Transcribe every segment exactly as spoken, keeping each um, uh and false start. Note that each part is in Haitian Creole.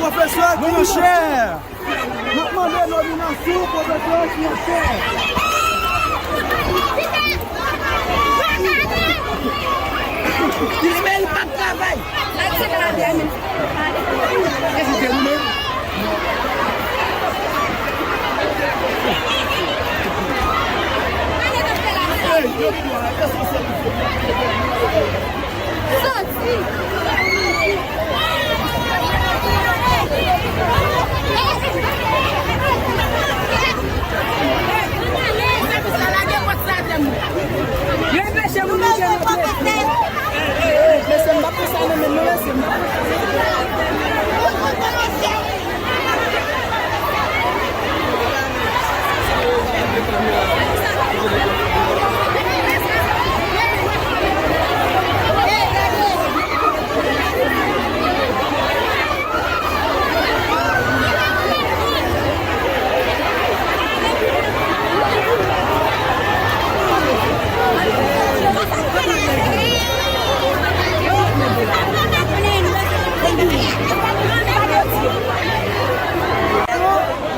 Pwofesè ki an chè. Nou mande nominasyon pwofesè ki an chè. Ismaël p ap travay.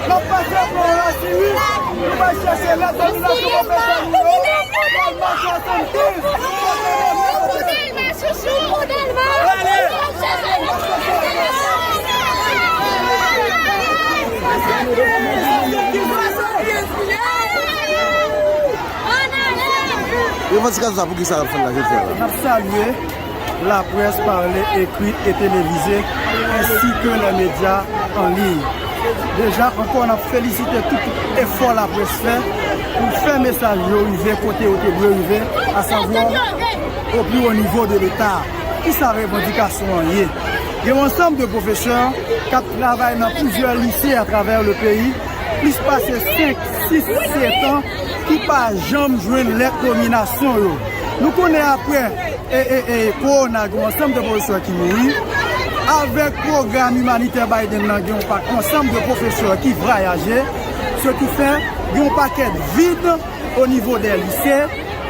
N ap pase pou yon asirans. Nou va chèche la dominasyon pwofesè nou yo. Dèlma swasanndiz. Dèlma chouchou, Dèlma. Revandikasyon sa, poukisa y ap fè l la jodi a la? N ap salye laprès pale, ekri e televize, ensi ke lè medya an liy. Deja ankò, n ap felisite tout efò laprès fè pou fè mesaj yo rive kote yo te dwe rive, asavwa o pli wo nivo de Leta. Kisa revandikasyon an ye? Gen yon ansanm de pwofesè k ap travay nan plizyè lise atravè le peyi, plis pase senk, sis, sèt an, ki pa janm jwenn lèt nominasyon yo. Nou konnen apre e, e, e, kowona, gen yon ansanm de pwofesè ki mouri. Avèk pwogram imanitè Biden nan, gen yon pa-, ansanm de pwofesè ki vwayaje, se ki fè gen yon pakèt vid o nivo dè lise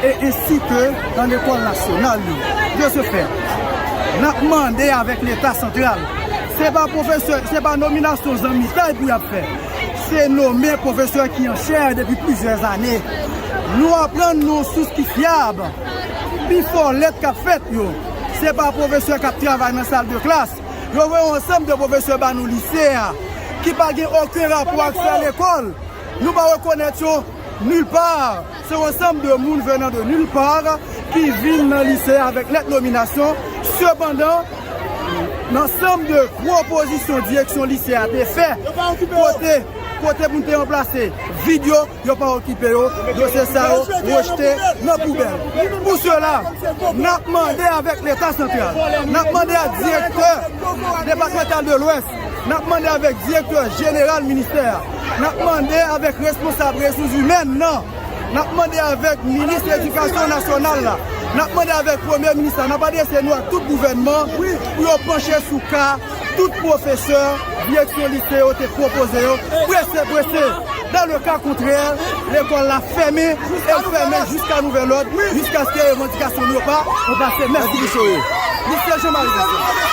e ensi ke nan lekòl nasyonal yo. De ce fait, n ap mande avèk Leta santral, se pa pwofesè, se pa nominasyon zanmitay pou y ap fè. Se nonmen pwofesè ki an chè depi plizyè ane. Nou aprann nan yon sous ki fyab. Pifò lèt k ap fèt yo, se pa pwofesè k ap travay nan sal de klas. Yo voye yon ansanm de pwofesè ba nou lise a, ki pa gen okenn rapò ak fè lekòl. Nou pa rekonèt yo nil pa. Se yon ansanm de moun venan de nil pa ki vin nan lise a avèk lèt nominasyon. Sepandan, nan ansanm de pwopozisyon direksyon lise a te fè, kote, kote moun te ranplase vid yo, yo pa okipe yo, dosye sa yo rejte nan poubèl. Pou sela, n ap mande avèk Leta santral, n ap mande ak direktè depatmantal de Lwès, n ap mande avèk direktè jeneral ministè a, n ap mande avèk responsab resous imèn nan, n ap mande avèk minis edikasyon nasyonal la, n ap mande avèk premye minis la, n ap adrese nou ak tout gouvènman pou yo panche sou ka tout pwofesè direksyon lise yo te pwopoze yo prese, prese. Dans le cas contraire, lekòl la fèmen, e l fèmen jiska nouvèl òd, jiskaske revandikasyon nou yo pa, nou pase. Mèsi. Misye Jean-Marie Vincent.